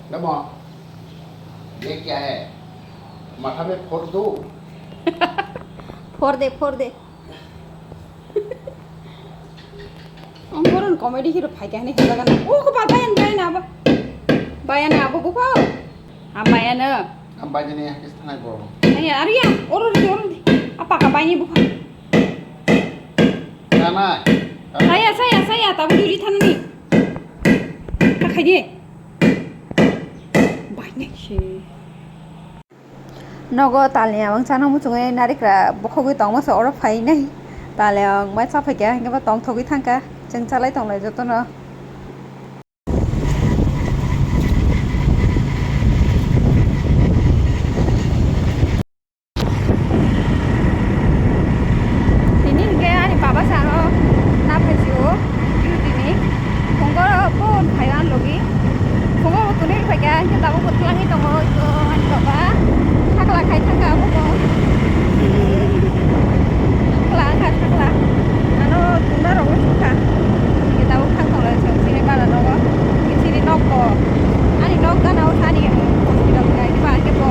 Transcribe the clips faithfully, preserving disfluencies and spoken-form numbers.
Namo, ye kya hai? Matha mein phor do. Phor de, phor de. Ang boron comedy hero phai khe hinwi hwnjak na. O, kopal bayan, bayan abo. Bayan abo, bupha. Ang bayan. Ang bayan ni hakhe thanai bo. Ay, ari ya, oro di, oro di. Apa ka bayan, bupha? Thanai. Saya, saya, saya, tabu duri thanani. Ka khai di. Bayan si. Nogo talni abang chana muchungwi narikra bukhogwi tongma se oro phainai. Tale ang mai cha phaikha, hwnkhe bo tongthogwi thangkha. Chwng chalai tonglai jotono. Tini hwnkhe ani baba sano na phaisio duty ni. Phungo phone phaiwi ani logi. Phungo bo tuni phaikha, hwnkhe tabuk bo twlangwi tongo, ito ani baba. Sakla khai thangkha abo bo. Sakla wngkha sakla. Ano tungna rok wngkha. Hwnkhe tabuk thang tonglai chwng chini bara nogo. Chini nok bo. Ani nok gana o sani hospital ni aini ba hwnkhe bo.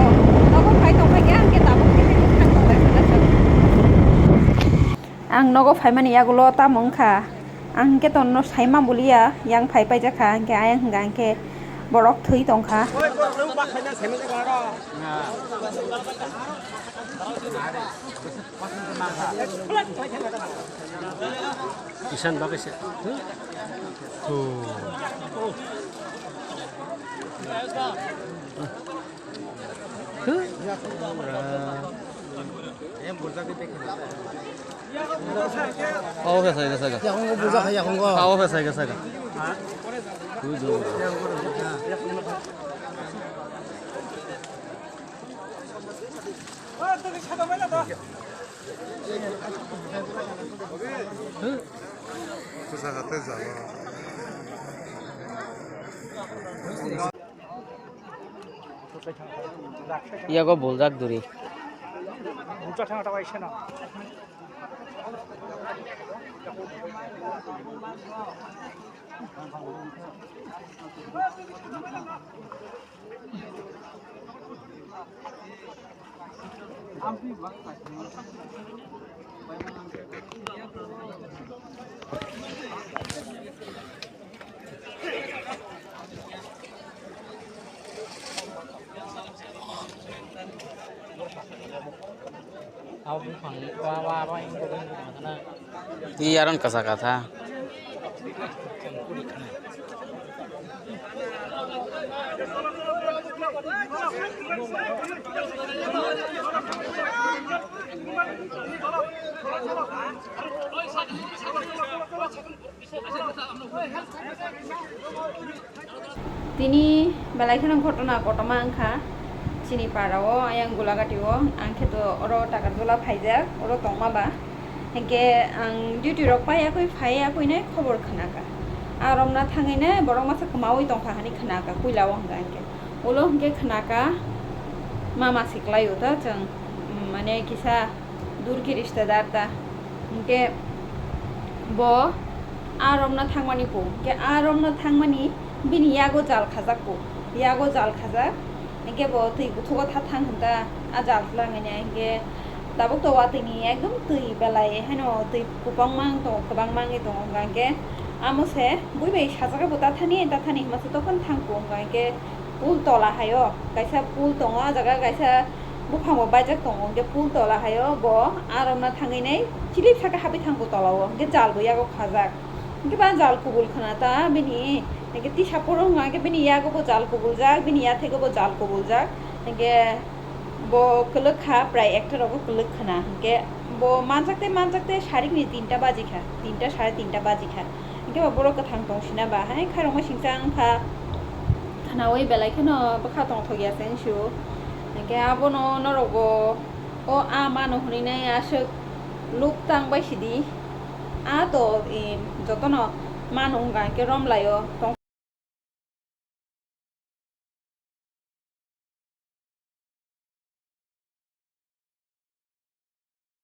Nogo phai tong phaikha hwnkhe tabuk khe thang tonglai chwng. Ang nogo phaimani yagulo tamo wngkha. Ang hwnkhe tonno saima buliya, yang phai paijak kha, hwnkhe ayang hwnkha hwnkhe borok thwi tongkha. Isan bagwi se. Oke, saya ke saya. Yakungo buja kha, yakungo. Oke, saya ke saya. Tujuh. Yago buljak duri. Abo buphang ni kwa wa ro ing ko ing ko ma na. Ti yaron kasa katha. Tini belai kheno ghotona kotorma wngkha chini para o, ayang Gulagati o, ang khe to oro Takarjala phaijak, oro tongma ba. Hinkhe ang duty rok paiya kwi phaiya kwi nai khobor khna kha. A romna thangwi nai borok masa kwmaui tongkha hinwi khna kha puila o hwnkha hinkhe. Ulo hinkhe khna kha mama siklai o ta chwng, mm, mane kisa dur khe rishtedar ta. Hinkhe bo a romna thangmani po. Hinkhe a romna thangmani bini yago jal khajak po. Yago jal khajak. Hinkhe bo twi buthugo tha thang hwn ta a jal twlang hwnwi. Hinkhe tabuk to watwi ni ekdom twi belai haino twi kwbangma wng tongo, kwbangma wngwi tongo. Hwnka hinkhe amo se bui bai sajagwi bo ta thani, ta thani hwnma se tokon thang po. Hwnka hinkhe pool tola hai o kaisa pool tongo, ah jaga kaisa buphang bo baijak tongo, hinkhe pool tola hai o bo a romna thangwi nai chilip saka habwi thango tola o, hinkhe jal bo yago khajak, hinkhe ba jal kubul khna ta bini, hinkhe tisa phuru wngkha hinkhe bini yago bo jal kubul jak, bini yathego bo jal kubul jak, hinkhe bo kwlwk kha, prai ekta rogo kwlwk khna, hinkhe bo manjak tei manjak tei sarik ni tinta baji kha, tinta sare tinta baji kha. Hinkhe ba borok kwthang tong sina ba hai khairokma singcha wngkha khnaui belai kheno bwkha tongthok ya se wngsu. Hinkhe abono norokbo o a mano hwnwi nai aswk luk tang bai sidi. A to, e, jotono mano wngkha hinkhe romlaio tong